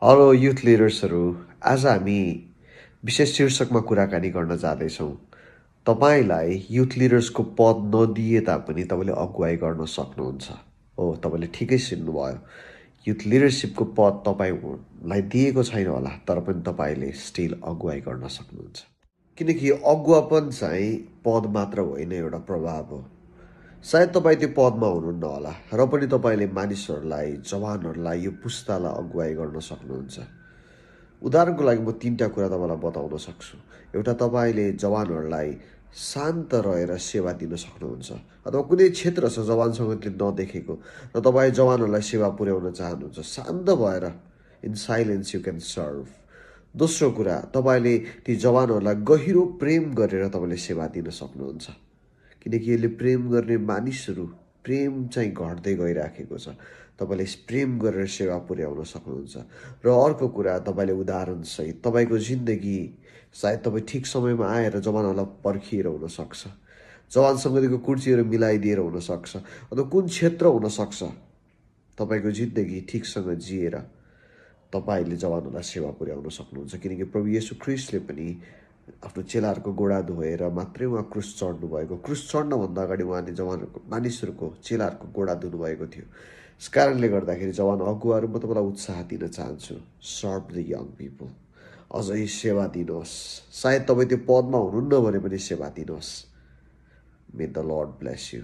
Hello youth लिडर्सहरू, आज हामी विशेष शीर्षकमा कुराकानी गर्न जाँदैछौँ। तपाईँलाई युथ लिडर्सको पद नदिए तापनि तपाईँले अगुवाई गर्न सक्नुहुन्छ। हो, तपाईँले ठिकै सुन्नुभयो। युथ लिडरसिपको पद तपाईँलाई दिएको छैन होला, तर पनि तपाईँले स्टिल अगुवाई गर्न सक्नुहुन्छ। किनकि अगुवापन चाहिँ पद मात्र होइन, एउटा प्रभाव हो। सायद तपाईँ त्यो पदमा हुनुहुन्न होला, र पनि तपाईँले मानिसहरूलाई, जवानहरूलाई, यो पुस्तालाई अगुवाई गर्न सक्नुहुन्छ। उदाहरणको लागि म 3टा कुरा तपाईँलाई बताउन सक्छु। एउटा, तपाईँले जवानहरूलाई शान्त रहेर सेवा दिन सक्नुहुन्छ, अथवा कुनै क्षेत्र छ जवानसँगले नदेखेको र तपाईँ जवानहरूलाई सेवा पुर्याउन चाहनुहुन्छ, शान्त भएर in silence you can serve. दोस्रो कुरा, तपाईँले ती जवानहरूलाई गहिरो प्रेम गरेर तपाईँले सेवा दिन सक्नुहुन्छ, किनकि यसले प्रेम गर्ने मानिसहरू प्रेम चाहिँ घट्दै गइराखेको छ। तपाईँले प्रेम गरेर सेवा पुर्याउन सक्नुहुन्छ। र अर्को कुरा, तपाईँले उदाहरणसहित तपाईँको जिन्दगी सायद तपाईँ ठिक समयमा आएर जवानहरूलाई पर्खिएर हुनसक्छ, जवानसँगको कुर्सीहरू मिलाइदिएर हुनसक्छ, अथवा कुन क्षेत्र हुनसक्छ तपाईँको जिन्दगी ठिकसँग जिएर तपाईँले जवानहरूलाई सेवा पुर्याउन सक्नुहुन्छ। किनकि प्रभु येशू ख्रिस्टले पनि आफ्नो चेलाहरूको गोडा धोएर मात्रै उहाँ क्रुस चढ्नु भएको। क्रुस चढ्नभन्दा अगाडि उहाँले जवानहरूको, मानिसहरूको, चेलाहरूको गोडा धुनुभएको थियो। यस कारणले गर्दाखेरि जवान अगुवाहरू, म तपाईँलाई उत्साह दिन चाहन्छु, सर्भ द यङ पिपल। अझै सेवा दिनुहोस्। सायद तपाईँ त्यो पदमा हुनुहुन्न भने पनि सेवा दिनुहोस्। मे द लर्ड ब्लेस यु।